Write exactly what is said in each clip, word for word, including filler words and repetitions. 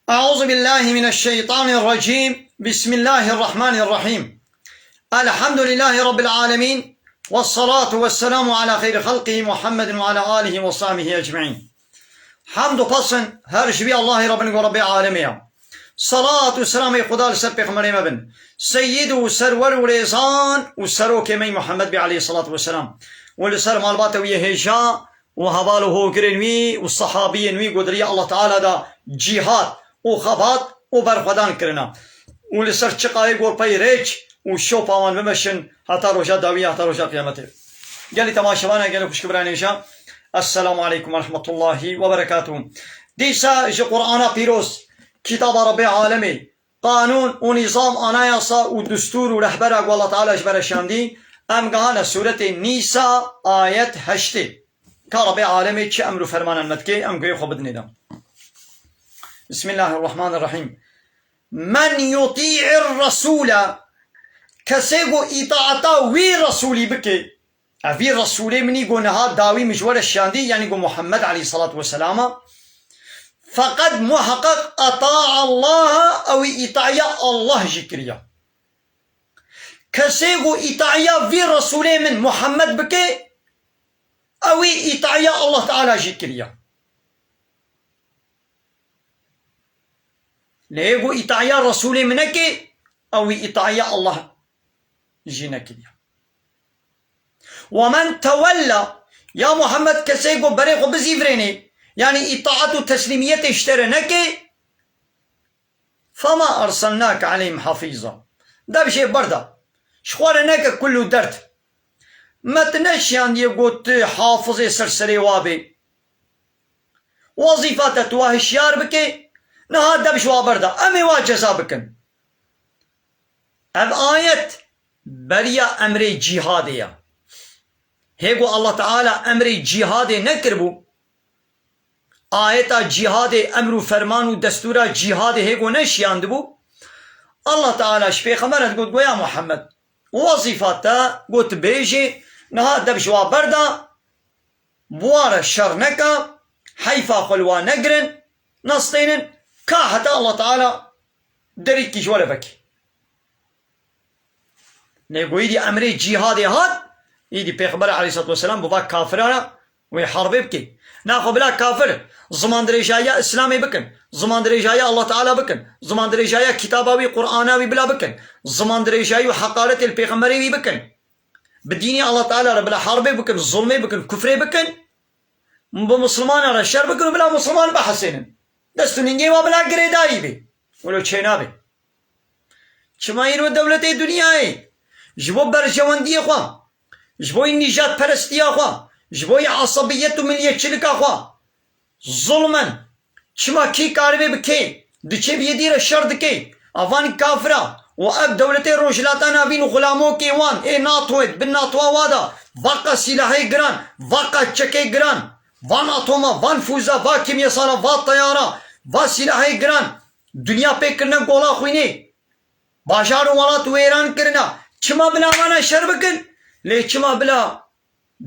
أعوذ بالله من الشيطان الرجيم. بسم الله الرحمن الرحيم. الحمد لله رب العالمين. والصلاة والسلام على خير خلقه محمد وعلى آله وصحبه أجمعين. Hamd û pesn her ji vî Allahê re bin ku Rebbê alemê ye. Salat û selamê Xuda li ser pêxemberê me bin. Seyyid û serwer û rêzan û serokê me Muhammed bî aleyhissalatu vesselam. Û li ser malbata wî yê hêja û heval û hogirên wî û sehabiyên wî ku di riya Allah Teala de cîhad û xebat û berxwedan kirine. Û li ser çiqayê ku pey rêç û şopa wan bimeşin heta roja dawî, heta roja qiyametê. Gelî temaşevana, gelî xwişk bira nêja. Esselamu aleykum ve rahmetullahi ve berekatuhu. Dîsa ji Qur'ana pîroz, kitaba Rebbê alemê, qanûn û nîzam, anayasa û destûr û rehbera ku Allah Teala ji me re şandî, em gihane sûretê Nîsa ayet heştê. Ka Rebbê alemê çi emr û fermanan me dike, em guhê xwe bidinê de. Bismillahirrahmanirrahim. Men yutî'ir resûle, kesê ku îtaeta wî Resûlî bike, ev vî Resûlê min î ku niha dawî min ji we re şiyandî, yanî ku Muhammed aleyhissalatu vesselam e, feqet muheqeq eta'a Allaha, ew î îtaya Allah jî kiriye. Kesê ku îtaya vî Resûlê min Muhammed bike, ew î îtaya Allah Teala jî kiriye. Lê yê ku îtaya Resûlê min neke, ew î îtaya Allah jî nekiriye. Ve men tewella, ya Muhammed, kesê ku berê xwe bizîvirênê, yanî îtaet û teslîmiyetê ji te re neke, fema erselnake aleyhim hafîza. Dev jê berda. Ji xwe re neke kul û derd. Me tu neşiyandiye ku tu hafizê ser serê wa bê. Wezîfa te tu wa hişyar bike, niha dev ji wa berda. Em ê wa ceza bikin. Ev ayet beriya emrê cîhadê ye. Hê ku Allah Teala emrê cîhadê nekiribû, ayeta cîhadê, emr û ferman û destûra cîhadê hê ku neşiyandibû, Allah Teala ji pêxember re digot, go ya Muhammed, wezîfa te got bêjê, niha dev ji wa berda, bi wa re şer neka, heyfa xwe li wa negirin, nestênin, ka heta Allah Teala derîkî ji we re vekî. Lê ku îdî emrê cîhadê hat, îdî Pêxember aleyhissalatu vesselam bi va kafira re wê herbê bike. Naxwe bila kafir, ziman dirêjaya Îslamê bikin, ziman dirêjaya Allah Teala bikin, ziman dirêjaya kitaba wî, Qur'ana wî bila bikin, ziman dirêjayî û heqaretê li Pêxemberê wî bikin. Bi dînê Allah Teala re bila herbê bikin, zulmê bikin, kufrê bikin, bi Musulmana re şer bikin û bila Musulman bihesênin. Dest û ningê wa bila girêdayî bê. Wilo çênabe. Çima îro dewletê dinyayê ji bo berjewendiyê xwe, ji bo nîjadperestiya xwe, ji bo esebiyet û milliyetçilika xwe zulmen, çima kî karibê bi kê diçê bi yedî re şer dike? A van kafira û ev dewletê Rojhilata Navîn û xulamokê wan ê NATOyê, di bin NATOa wa de, vaqa sîlahê giran, vaqa çekê giran, van atoma, van fûza, va kîmyesala, va teyara, va sîlahê giran, dinya pê kirine gola xwînê. Bajar û welat wêran kirine. Çima bila vana şer bikin? Lê çima bila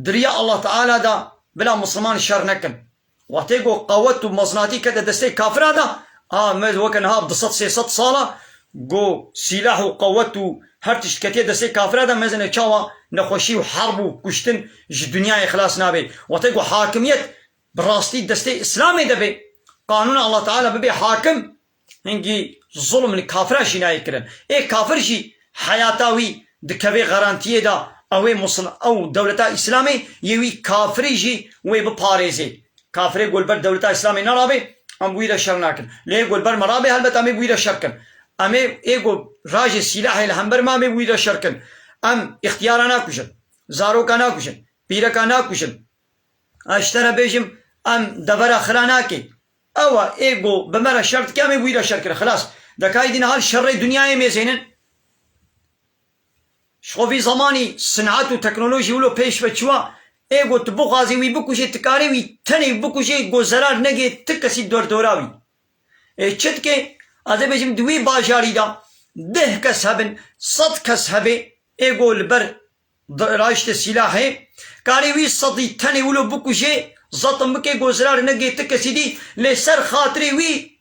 di riya Allah Teala de bila Musulman şer nekin? Wextê ku qewet û mezinatî kete destê kafira de, a me weke niha du sed sê sed sala ku sîlah û qewet û her tişt ketiye destê kafira de, mezine çawa nexweşî û herb û kuştin ji dinyayê xilas nabe. Wextê ku hakimiyet bi rastî destê Îslamê de be, qanûna Allah Teala bibe hakim, hingî zulm li kafira jî nayê kirin. Ê kafir jî heyata wî dikeve garantiyê de, ew ê musul-, ew dewleta Îslamê yê wî kafirî jî wê biparêzê. Kafirê ku li ber dewleta Îslamê nerabe, em bi wî re şer nakin. Lê ku li ber me rabe, helbet em ê bi wî re şer kin. Em ê, ê ku rajê sîlahê li hember me, em ê bi wî re şer kin. Em îxtiyara nakujin, zaroka nakujin, pîreka nakujin. Ez ji te re bêjim, em devera xira nake. Ew e, ê ku bi me re şer dike, em ê bi wî re şer kirin. Xilas. De ka îdî niha li şerê dinyayê mêzênin. Ji xwe vî zemanî sinat û teknolojî wilo pêş ve çûwa, ê ku tu bixwazî wî bikujê, tu karî wî tenê bikujê, ku zerar negê ti kesî dordora wî. Ê çi dike? Ez ê bêjim, di wî bajarî de deh kes hebin, sed kes hebê, ê ku li ber di-, rayiştê sîlahê, karê wî sedî tenê wilo bikujê, zetim bike, ku zirar negê ti kesî dî, lê ser xatirê wî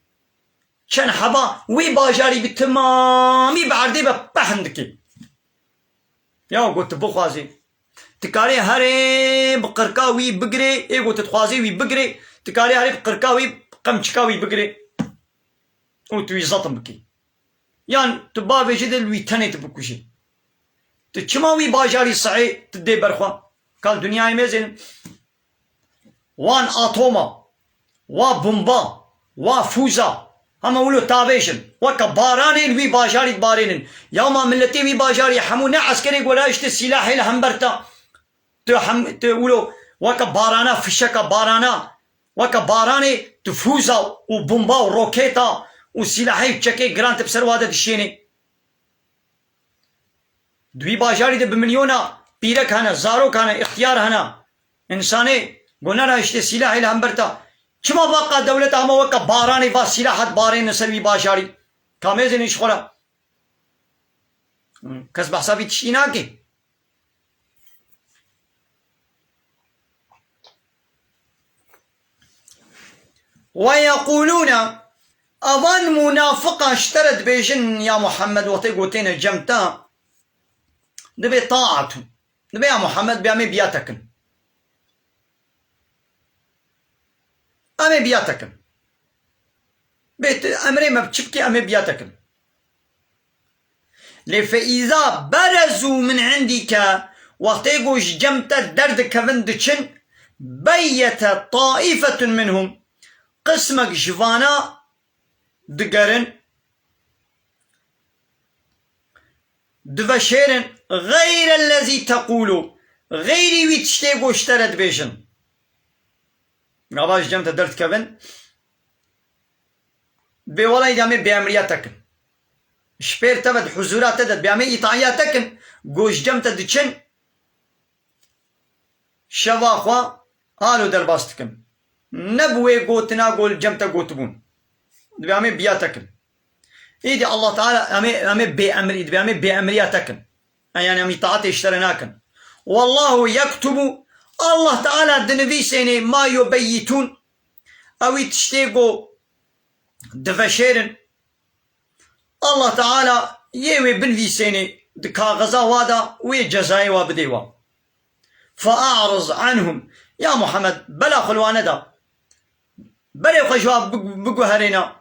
çend heba wî bajarî bi timamî bi erdê ve pehn dike. Ya got tu bixwazî, tu karê herê bi qirka wî bigirê, ê got tu dixwazî wî bigirê, tu karê herê bi qirka wî, qemçika wî bigirê û tu wî zetim bikî. Yan tu bavêjî de li wî tenê tu bikujî. Tu çima wî bajarî sihê tu dê ber xwe? Kal dinyayê mêzênin. Wan atoma, wa bomba, wa fûza, hema wilo tavêjin. Weke baranê li wî bajarî dibarênin. Ya ma miletê wî bajarî hemû ne eskerê ku ra işte sîlahê li hember te. Tu hem, tu wilo weke barana, fişeka barana, weke baranê tu fûza û bomba û roketa û sîlahê û çekê giran tu bi ser wa de dişênê. Di wî bajarî de bi milyona pîrek hene, zarok hene, ixtiyar hene. Însanê ku nera işte sîlahê li hember te. Çima vaqa dewleta hema weke baranê va sîlah hat barên li ser wî bajarî? Kamêzên ji xwe re. Kes behsa vî tiştî nake. Ve yeqûlûne, evan munafiqan ji te re dibêjin, ya Muhammed, wextê gotêne cem te, dibê taatun. Dibê ya Muhammed, bê em ê biya te kin. Em ê biya te kin. Bê tu emrê me bi çi bikî, em ê biya te kin. Lê fe îza berezû min indîke, wextê ku ji cem te derdikevin diçin, beyyete taîfetun minhum, qismek ji vana digerin, diveşêrin, xeyrellezî teqûlû, xeyrî wî tiştê ku ji te re dibêjin. Gava ji cem te derdikevin, bê welay dê em ê bêemriya te kin. Ji pêr te ve di huzûra te de dibê em ê îtaiya te kin, ku ji cem te diçin, şeva xwe alo derbas dikin. Ne bi wê gotina ku li cem te gotibûn. Dibê em ê biya te kin. Îdî Allah Teala em ê, em ê bêemrî, dibê em ê bêemriya te kin. E, yani em îtaatê ji te re nakin. Wallahu yektubu, Allah Teala dinivîsênê ma yubeyyitûn. Ewî tiştê ku diveşêrin. Allah Teala yê wê binivîsênê di kaxiza wa de, wê cezayê wa bidê wa. Fe'ariz anhum. Ya Muhammed, bela xwe li wan neda. Berê xwe ji wa bi-, biguherêne.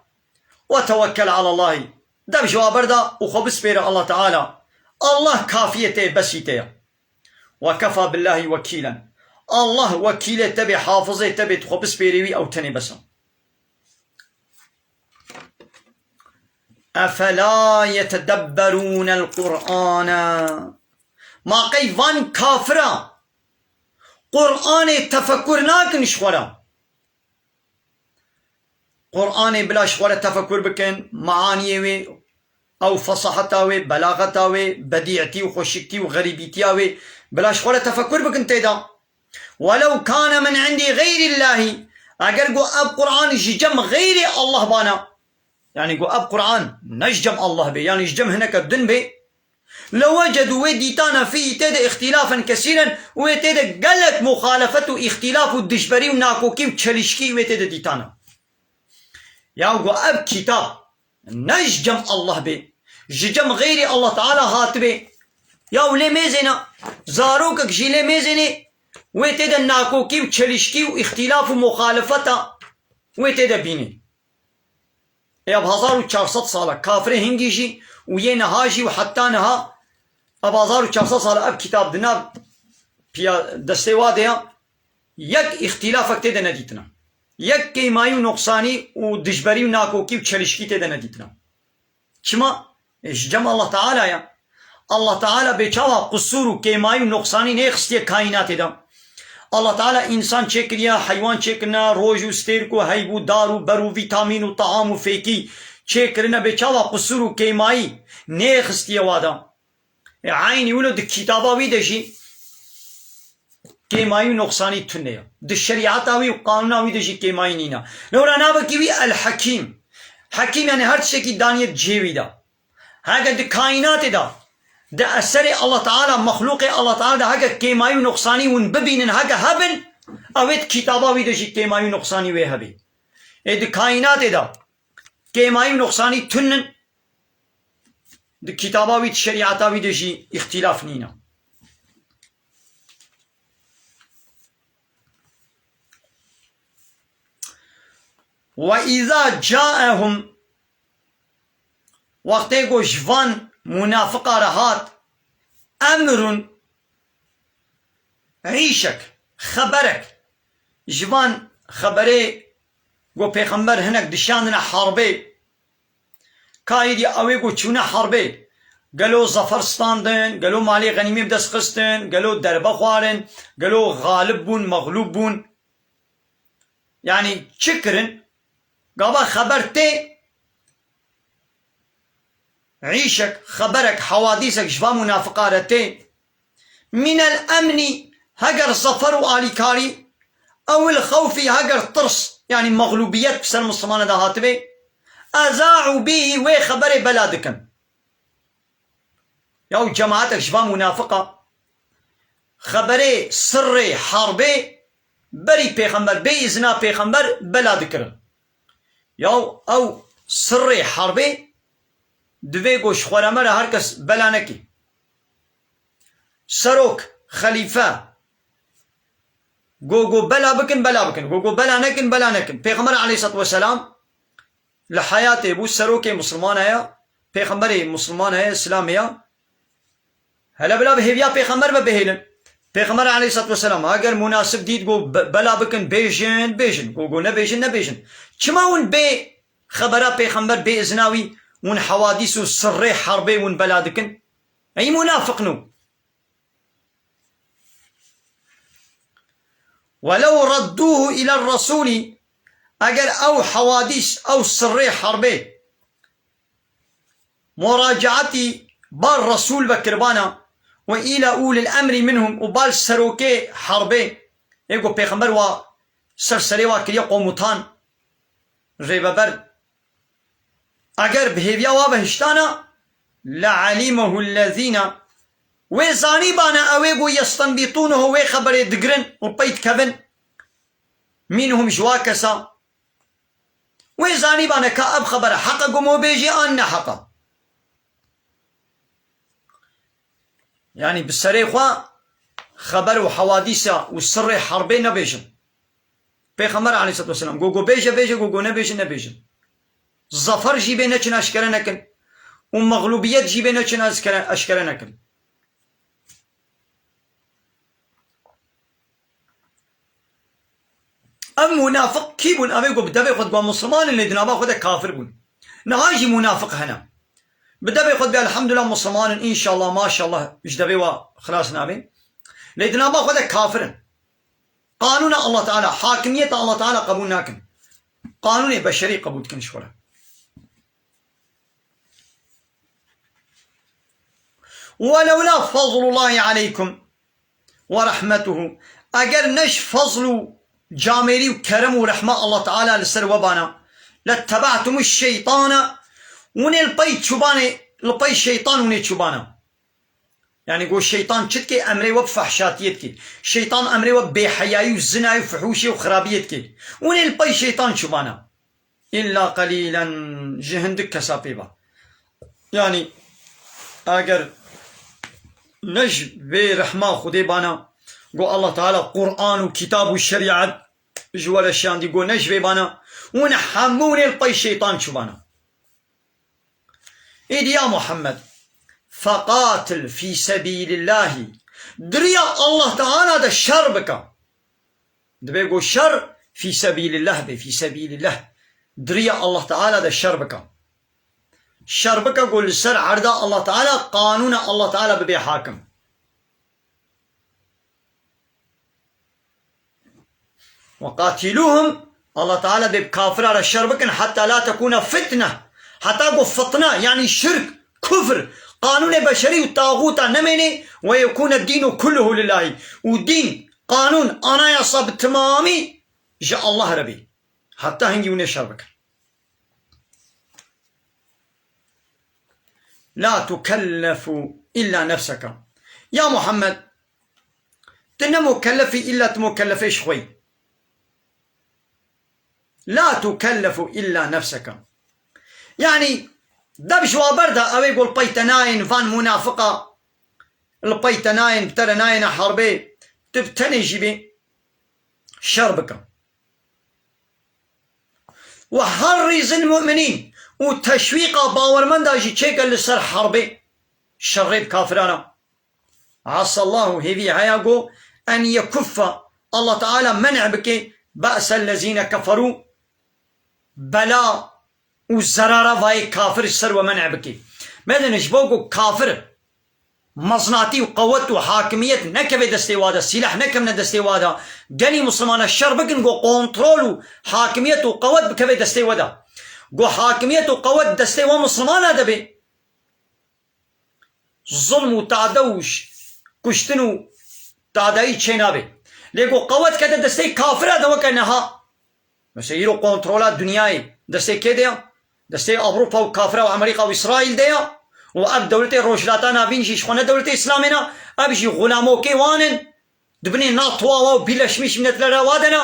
Ve tewekkel alallahî. Dev ji wa berda û xwe bispêre Allah Teala. Allah kafiyê te ye, besî te ye. Ve kefa billahî wekîlen. Allah wekîlê te bê, hafizê te bê, tu xwe bispêrî wî, ew tenê bes e. Efela yetedebberûnel Qur'ane. Ma qey van kafira Qur'anê tefekur nakin ji xwe re? Qur'anê bila ji xwe re tefekur bikin, meaniyê wê, ew fesaheta wê, belaxeta wê, bedî'tî û xweşiktî û xerîbîtiya wê, bila ji xwe re tefekur bikin tê de. Welew kane min indî xeyrîllahî, eger ku ev Qur'an ji cem xeyrê Allah bana, yani ku ev Qur'an ne ji cem Allah bê, yani ji cem hineke din bê, lewecedû, wê dîtana fîhî tê de îxtîlafen kesîren, wê tê de gelek muxalefet û îxtîlaf û dijberî û nakokî û çelişkî wê tê de dîtana. Ya ku ev kitab ne ji cem Allah bê, ji cem xeyrê Allah Teala hatibê. Ya û lê mêzêna, zarokek jî lê mêzênê, wê tê de nakokî û çelişkî û îxtîlaf û muxalefeta wê tê de bînî. Ê ev hezar û çar sed sal e, kafirê hingî jî û yê niha jî û heta niha, ev hezar û çar sed sal e ev kitab di nav piya destê wa de ya, yek îxtîlafek tê de nedîtina. Yek kêmayî û noqsanî û dijberî û nakokî û çelişkî tê de nedîtina. Çima? E, ji cem Allah Teala ya. Allah Teala bê çawa qusûr û kêmayî û noqsanî nêxistiye kaînatê de. Allah Teala însan çêkiriye, heywan çêkirine, roj û stêrk û heyv û dar û ber û vîtamîn û teham û fêkî çêkirine, bê çawa qusûr û kêmayî nêxistiye wa de. E, eynî wilo di kitaba wî de jî kêmayî û noqsanî tune ye. Di şerîeta wî û qanûna wî de jî kêmayî nîne. Lewra navekî wî El-Hekîm. Hekîm, yani her tiştekî daniye cihê wî de. Heke di kaînatê de, di eserê Allah Teala, mexlûqê Allah Teala de heke kêmayî û noqsanî hûn bibînin, heke hebin, ew ê di kitaba wî de jî kêmayî û noqsanî wê hebî. Ê di kaînatê de, kêmayî û nuqsanî tune. Di kitaba wî, di şerîeta wî de jî îxtîlaf nîne. Ve îza caehum, wextê ku ji van munafiqa re hat, emrun, îşek, xeberek, ji van xeberê ku pêxember hinek dişandine herbê, ka êdî ew ê ku çûne herbê, gelo zefer standin, gelo malê xenîmê bi dest xistin, gelo derbe xwarin, gelo xalib bûn, mexlûb bûn. Yanî çi kirin? Gava xeber tê, îşek, xeberek, hewadîsek ji van munafiqa re tê. Mînel emnî, heger zefer û alîkarî, ewil xewfî, heger tirs, yanî mexlûbiyet bi ser Mislimane de hatibê, eza'û bîhî, wê xeberê bela dikin. Yaw cemaetek ji van munafiqa xeberê sirrê herbê berî pêxember, bê îzina pêxember bela dikirin. Yaw ew sirrê herbê divê ku ji xwe re me re her kes bela nekî. Serok, xelîfe, go go bela bikin, bela bikin. Go go bela nekin, bela nekin. Pêxember aleyhissalatu vesselam li heyatê bû, serokê Mislimana ye, pêxemberê Mislimana ye, Îslamê ye. Hele bila bi hêviya pêxember ve bihêlin. Pêxember aleyhissalatu vesselam, eger munasib dît, go be-, bela bikin, bêjin, bêjin. Go, go nebêjin, nebêjin. Çima hûn bê xebera pêxember, bê izna wî, hûn hewadîs û sirrê herbê hûn bela dikin? Ey munafiqno. Welew reddûhu îler resûlî, eger ew hewadîs, ew sirrê herbê, muracaetî bal resûl ve kiribana, ve île ulil emrî minhum, û bal serokê herbê, ê ku pêxember wa ser serê wa kiriye komutan, rêveber, eger bi hêviya wa ve hiştana, lealimehu lezîne, wê zanîbane ew ê ku yestenbîtûnehu, wê xeberê digirin û pey dikevin, mînhum, ji wa kesa, wê zanîbane ka ev xebere heq e ku me bêjê an ne heq e. Yanî bi serê xwe xeber û hewadîsa û sirrê herbê nebêjin. Pêxember aleyhissalatu vesselam go, go bêje, bêje, go, go nebêje, nebêjin. Zafer jî bê neçin eşkere nekin û mexlûbiyet jî bê neçin eşkere, eşkere nekin. Ev munafiq kî bûn? Ev ê ku bi devê xwe digwa Misliman in, lê di nava xwe de kafir bûn. Niha jî munafiq hene. Bi devê xwe dibê elhamdulillah Misliman in, înşallah, maşallah, ji devê wa xilas nabên. Lê di nava xwe de kafir in. Qanûna Allah Teala, hakimiyeta Allah Teala qebûl nakin. Qanûnê beşerî qebûl dikin ji xwe re. Welewla fazlullahi aleykum ve rahmetuhu. Eger ne ji fazl û camêrî û kerem û rehma Allah Teala li ser we bana, lettebatumuş şeytana, hûn ê li pey çûbanê, li pey şeytan hûn ê çûbana. Yanî go şeytan çi dike? Emrê we bi fehşatiyê dike. Şeytan emrê we bêheyayî û zinayî û fihûşê û xirabiyê dike. Hûn ê li pey şeytan çûbana. Îlla qelîlen, ji hindik kesa pê ba. Yanî eger ne ji vê rehma Xwedê bana, go Allah Teala Quran û kitab û şerîet ji we re şiyandî, go ne ji vê bana, hûn hemû hûn ê li pey şeytan çûbana. Îdî ya Muhammed, feqatil fî sebîlillahî, di riya Allah Teala de şer bike. Dibê ku şer fî sebîlillah be, fî sebîlillah. Di riya Allah Teala de şer bike. Şer bike ku li ser erda Allah Teala, qanûna Allah Teala bibe hakim. Ve qatiluhum, Allah Teala dê bi kafira re şer bikin, heta la tekûne fitne. Heta ku fitne, yanî şirk, kufr, qanûnê beşerî û taxûta nemênê, ve yekûne dînu kulluhu lillahî. Û dîn, qanûn, anayasa bi timamî ji Allah re bî. Heta hingî hûn ê şer bikin. La tukellefu illa nefseke. Ya Muhammed, tu ne mukellefî, illa tu mukellefê ji xwe yî. La tukellefu illa nefseke. Yanî dev ji wa berda, ew ê ku li pey te nayên, van munafiqa li pey te nayên, bi te re nayêne herbê, tu bi tenê jî bê şer bike. Weharrizil mu'minîn, û teşwîqa bawermenda jî çêke li ser herbê, şerê bi kafiran e. Asallahu, hêvî heye ku en yekuffa, Allah Teala men'e bike, be'sellezîne keferû, bela û zerara vayê kafir ji ser we men'e bike. Medine ji bo ku kafir meznatî û qewet û hakimiyet nekeve destê wa de, sîlah nekevne destê wa de, genî Muslimana şer bikin, ku kontrol û hakimiyet û qewet bikeve destê we de. Ku hakimiyet û qewet destê we Muslimana de be, zulm û tade û ş-, kuştin û tadeyî çênabe. Lê ku qewet kete destê kafira de weke niha, mesela îro kontrola dinyayê destê kê de ye? Destê Ewropa û kafira û Amerîka û Îsraîl de ye. Û ev dewletê Rojhilata Navîn jî ji xwe ne dewletê Îslamê ne, ev jî xulamokê wan in. Di binê NATO wa û Birleşmiş Milletlerê wa de ne.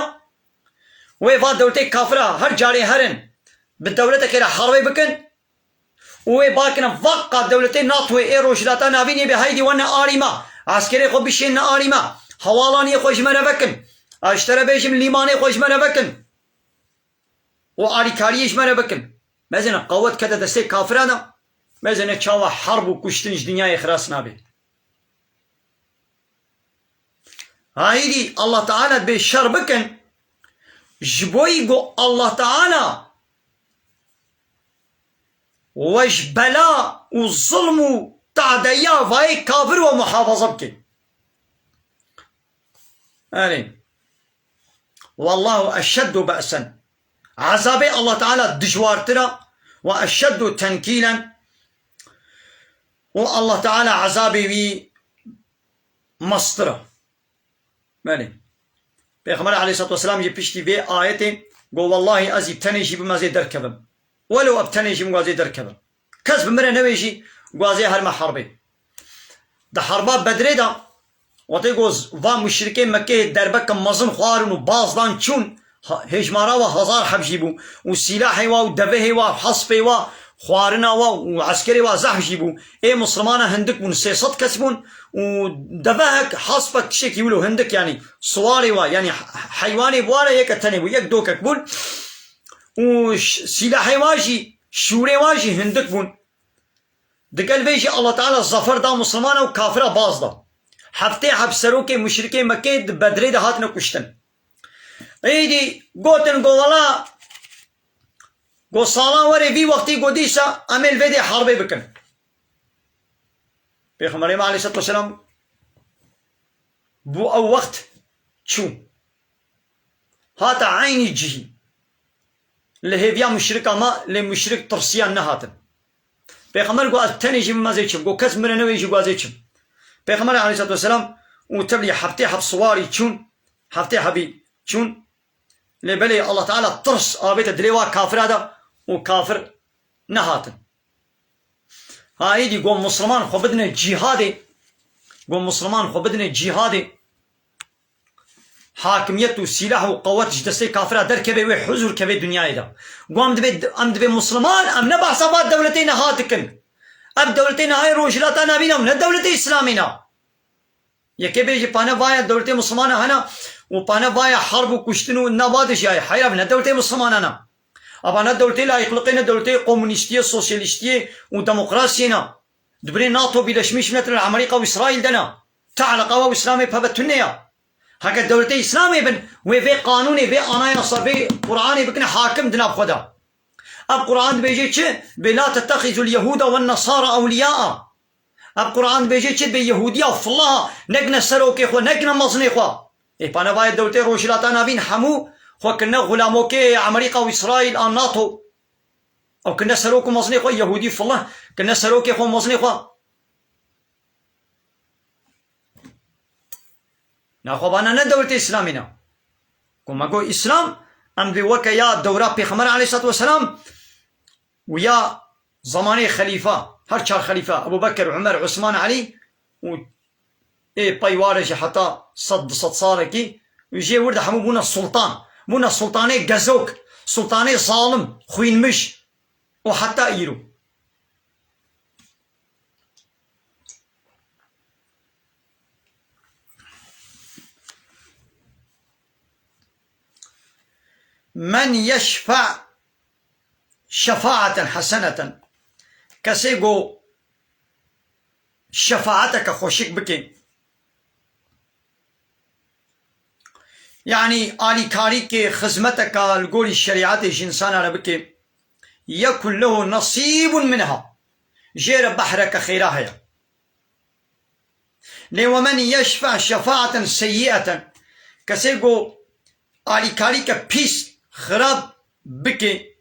Wê va dewletê kafira her carê herin bi dewletekê re herbê bikin. Û wê bakine vaqqa dewletê NATOyê ê Rojhilata Navînê bê, heydî wene arî me, eskerê xwe bişêne arî me, hewalaniyê xwe ji me re vekin, ez ji te re bêjim lîmanê xwe ji me re vekin û alîkariyê ji me re bikin. Mezêne qewet kete destê kafira de, mezêne çawa herb û kuştin ji dinyayê xilas nabe. Haydi Allah Teala bê şer bikin, ji bo yî ku Allah Teala we ji bela û zulm û tadeya vayê kafir we muhafaza bike. Erê. Wallahu eşeddu be'sen. Ezabê Allah Teala dijwartir e, we eşeddu tenkîlen. Û Allah Teala ezabê wî mestir e. Belê. Pêxember aleyhissalatu vesselam jî piştî vê ayetê got, wellahî ez jî tenê jî bim, ez ê derkevim. Welew ev tenê jî bim, ez ê derkevim. Kes bi min re newê jî, ez ê herme herbê. Di herba Bedrê de, wextê ku va muşrikê Mekkeyê derbeke mezin xwarin û baz dan çûn, ha-, hêjmara wa hezar heb jî bû û sîlahê wa û devehê wa, hespê wa, xwarina wa û eskerê wa zehf jî bû. Ê Mislimana hindik bûn, sê sed kes bûn û devehek, hespek, tiştekî wilo hindik, yanî siwarê wa, yanî he-, heywanê bi wa re yeke tenê bû, yek dokek bûn û ş-, sîlahê wa jî, şûrê wa jî hindik bûn. Digel vê jî Allah Teala zafer da Mislimana û kafira baz da. Heftê heb serokê muşrikê Mekkeyê di Bedrê de hatine kuştin. Êdî gotin, go wela, go sala werê vî wextî go dîsa em ê li vê dê herbê bikin. Pêxemberê me aleyhisselatu vesselam bû ew wext çû. Hate eynî cihî. Li hêviya muşrika me, lê muşrik tirsiyan nehatin. Pêxember got, ez tenê jî bim, ez ê çim. Got, kes min re newê jî, got, ez ê çim. Pêxember aleyhisselatu vesselam û tevlî heftê heb siwarî çûn, heftê hebî çûn. Lê belê Allah Teala tirs avête dilê wa kafira de û kafir nehatin. Ha êdî got, Misliman xwe bidine cîhadê. Got, Misliman xwe bidine cîhadê. Hakimiyet û sîlah û qewet ji destê kafira derkeve, wê huzur keve dinyayê de. Got, em dibê, em dibê Misliman, em ne behsa va dewletê niha dikin. Ev dewletê nihayê Rojhilata Navîn e, ne dewletê Îslamî ne. Yekê bêjî pane vaya dewletê Mislimana hene û pane vaya herb û kuştin û nava dijî ye. Heyra, ne dewletê Mislimana ne. Ava ne dewletê layîqliqê, ne dewletê komunîstiyê, sosyalîstiyê û demokrasiyê ne. Di binê NATO, Birleşmiş Milletler, Amerîka û Îsraîl de ne. Ti eleqa wa û Îslamê peve tune ya. Heke dewletê Îslamê bin, wê vê qanûnê, vê anayasa, vê Qur'anê bikine hakim di nav xwe de. Ev Qur'an dibêje çi? Dibê, "La tettexizul yehuda wen nesara ewliyaa." Ev Qur'an dibêje çi? Dibê Yehûdiya filaha nekine serokê xwe, nekine mezinê xwe. Ê, panevayê dewletê Rojhilata Navîn hemû xwe kirine xulamokê Amerîka û Îsraîl an NATO. Ew kirine serok û mezinê xwe, Yehûdî filah kirine serokê xwe û mezinê xwe. Naxwe vana ne dewletê Îslamî ne. Ku me got Îslam, em dê weke ya dewra Pêxember aleyhissalatu vesselam û ya zemanê xelîfa, her çar xelîfa, Ebu Bekir, Umer, Usman, Elî û ê pey ware jî heta sed, du sed salekî, û jê wir de hemû bûne sultan. Bûne sultanê gezok, sultanê zalim, xwînmiş. û heta îro. Men yeşfe şefaeten heseneten. Kesê ku şefaeteke xweşik bike, yanî alîkarîkê, xizmeteke li gorî şerîetê ji însana re bike, yekun lehu nesîbun minha. Jê re behreke xêra heye. Lê we men yeşfe şefaeten seyyieten. Kesê ku alîkarîke pîs, xirab bike,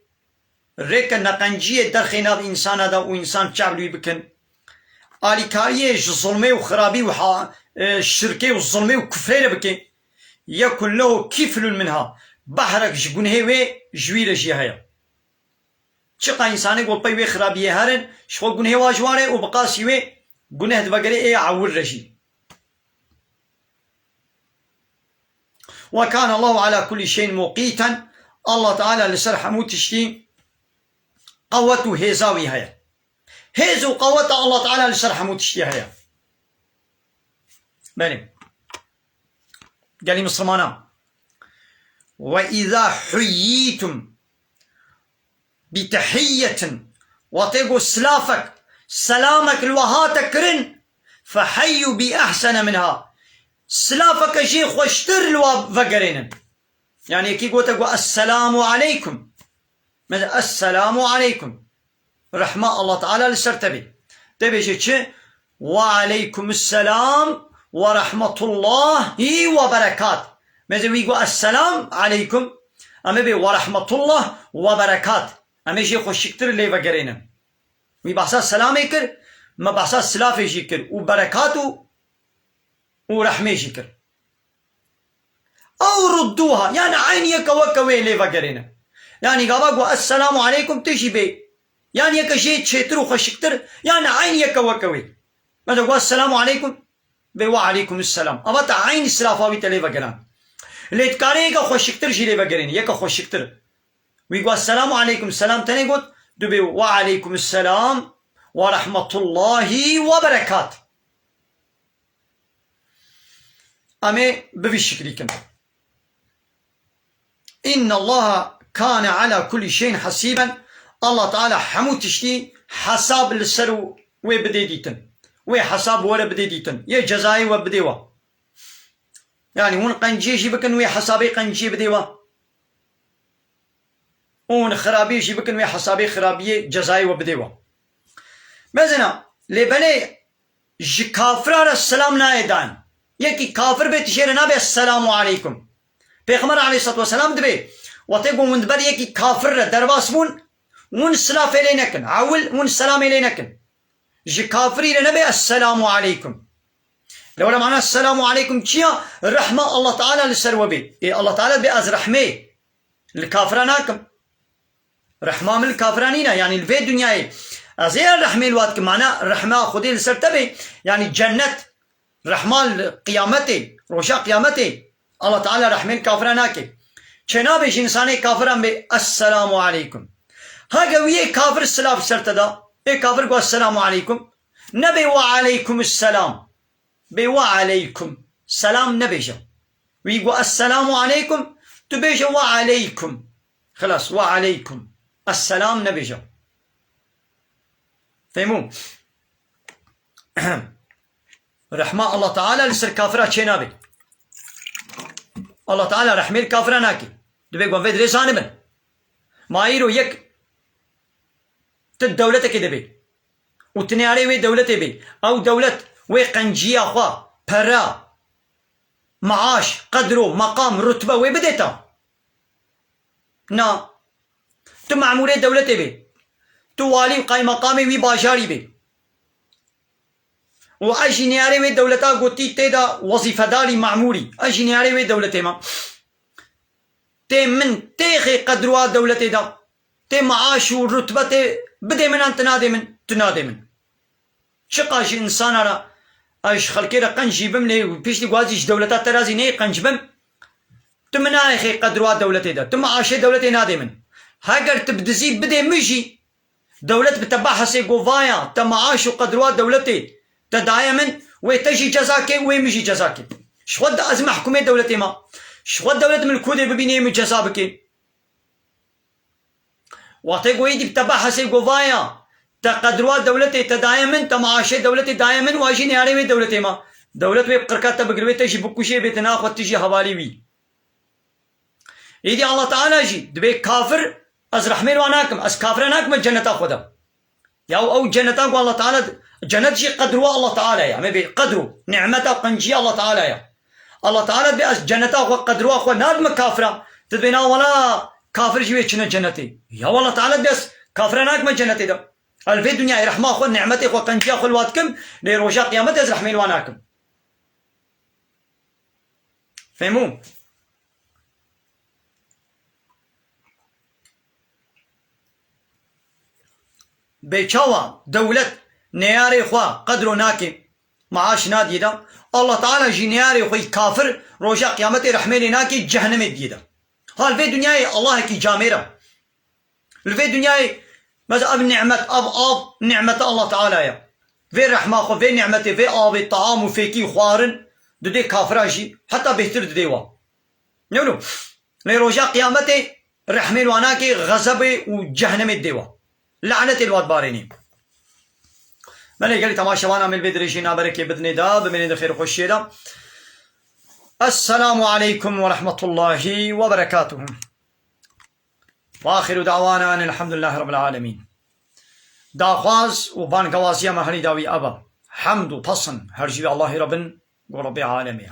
rêke neqenciyê derxê nav însana de û însan çav li wî bikin. Alîkariyê ji zilmê û xirabî û ha-, e, şirkê û zilmê û kufrê re bike. Yekun lehu kiflun minha. Behrek ji gunhê wê ji wî re jî heye. Çiqa însanê ku pey wê xirabiyê herin, ji xwe gunhê wa ji wan re û bi qasî wê guneh divegere ê ewil re jî. Ve kâne Allahu ala kullî şeyin muqîten. Allah Teala li ser hemû tiştî qewet û hêza wî heye. Hêz û qeweta Allah Teala li ser hemû tiştî heye. Belê. Gelî Mislimana. Ve izâ huyyîtum bi tehiyyetin, wextê ku silafek, selamek li we hate kirin, feheyyû bi ehsene minha. Silafeke jê xweştir li we vegerênin. Yanî yekî gote ku esselamu aleykum. Mesela, esselamu aleykum. Rehma Allah Teala li ser te bê. Te bêje çi? Ve aleykumusselam ve rahmetullahi ve berekat. Meze wî got, "Esselam aleykum." Em ê bê, "Ve rahmetullah ve berekat." Em ê jê xweşiktir lê vegerênin. Wî behsa selamê kir, me behsa silafê jî kir û berekat û, û rehmê jî kir. Ew rudduha, yani eyn yeke weke wê lê vegerêne. Yani gava got, "Esselamu aleykum", tu jî bê. Yani yeke jê çêtir û xweşiktir, yani eyn yeke weke wê. Mesela got, "Esselamu aleykum", bê, "Ve aleykum selam." Ava te eyn silafa wî te lê vegeran. Lê dikarê yeke xweşiktir jî lê vegerêne, yeke xweşiktir. Wî got, "Esselamu aleykum", selam tenê got, tu bê, "Ve aleykum selam ve rahmetullahi ve berekat." Em ê bi vî şiklî kin. Înne Allaha kâne alâ kullî şeyin hasîben. Allah Teala hemû tiştî hesab li ser wê bidê dîtin. Wê hesab were bidê dîtin. Yê cezayê we bidê we. Yani hûn qenciyê jî bikin, wê hesabê qenciyê bidê we. Û hûn xirabiyê jî bikin, wê hesabê xirabiyê cezayê we bidê we. Mezina, lê belê ji kafira re selam nayê dan. Yekî kafir bê, tu jê re nabê "Esselamu aleykum". Pêxember aleyhisselatu vesselam dibê, wextê ku hûn di ber yekî kafir re derbas bûn, hûn silafê lê nekin. Ewil hûn selamê lê nekin. Ji kafirî re nebe "Esselamu aleykum". Lewre mana "Esselamu aleykum" çi ya? Rehma Allah Teala li ser we bê. Ê Allah Teala bê ez rehmê li kafira nakim. Rehma min li kafira nîne, yanî li vê dinyayê ez ê rehmê li we dikim. Mana rehma Xwedê li ser te bê, yanî cennet, rehma li qiyametê, roja qiyametê. Allah Teala rehmê li kafira nake. Çênabê ji însanê kafiran bê "Esselamu aleykum". Hege wî yê kafir silav ser te da, ê kafir got "Esselamu aleykum", nebê "Ve aleykum selam". Bê "Ve aleykum selam" nebêje. Wî got "Esselamu aleykum", tu bêje "Ve aleykum". Xilas, "Ve aleykum esselam" nebêje. Fehmû? Rehma Allah Teala li ser kafira çênabê. Allah Teala rehmê li kafira nake. Dibê ku vê dirê zanibin. Ma îro yek tu dewletekê de bê û tu neyarê wê dewletê bê. Ew dewlet wê qenciya xwe, pere, maaş, qedro, meqam, rutbe wê bidê te? Na. Tu memûrê dewletê bê. Tu walî û qaymeqamê wî bajarî bê. Û ez jî neyarê wê dewleta gotî tê de wezîfedarî, memûrî. Ez jî neyarê wê dewletê me. Tê min têxê qedroa dewletê de. Tê maaş û rutbe tê bidê min an tu nadê min? Tu nadê min. Çiqa ji însana re ez ji xelkê re qenc jî bim, lê piştî ku ez jî ji dewleta te re zî neyê qenc bim, tu min nayêxê qedroa dewletê de. Tu maaşê dewletê nadê min. Heger tu bi dizî bidê min jî, Dewlet bi te behsê go vaya, te maaş û qedrwa dewletê te daye min, wê te jî ceza kê, wê min jî ceza kê. Ji xwe de ez mehkûmê dewletê ma. Ji xwe dewlet min li ku dê bibînê min ceza bikê. Wextê ku êdî bi te behsê go vaya, te qedrwa dewletê te daye min, te maaşê dewletê daye min, wa jî neyarê wê dewletê ma. Dewlet wê bi qirka te bigire, wê te jî bikujê, bête nav xwe, tu jî hevalî wî. Êdî Allah Teala jî dibê kafir, ez rehmê li wan nakim, ez kafira nakim ceneta xwe de. Ya ew ceneta ku Allah Teala, cenet jî qedrwa Allah Teala ya. Me bê qedr û nimeta û qenciya Allah Teala ya. Allah Teala dibê ez ceneta xwe, qedrwa xwe nadim kafira. Tu dibê na wela kafir jî wê çine cenetê. Ya Allah Teala dibê ez kafira nakim cenetê de. Ez li vê dinyayê rehma xwe, nimetê xwe, qenciya xwe li wa dikim, lê roja qiyametê ez rehmê li wan nakim. Fehmû? Bê çawa dewlet neyarê xwe qedro nake, maaş nadiyê de, Allah Teala jî neyarê xwe yî kafir roja qiyametê rehmê lê nake, cehennemê diyê de. Ha li vê dinyayê Allahekî camêr e. Li vê dinyayê, mesela ev nimet, ev av, nimeta Allah Teala ye. Vê rehma xwe, vê nimetê, vê avê, taam û fêkî xwarin didê kafira jî, heta bêhtir didê wa. Ne wilo? Lê roja qiyametê rehmê li wan nake, xezebê û cehennemê didê wa. Lanetê li wa dibarênê. Belê gelî temaşevana me li vê dirêjê naberekê bidinê de, bimênê di xêr û xweşiyê de. Esselamu aleykum ve rahmetullahi ve berekatuhu. Ve axiru da'wana enelhamdülillahi rabbil alemin. Daxwaz û bangewaziya me herî dawî ev e. Hemd û pesn her jî wê Allahî re bin, go Rebbê alemê ye.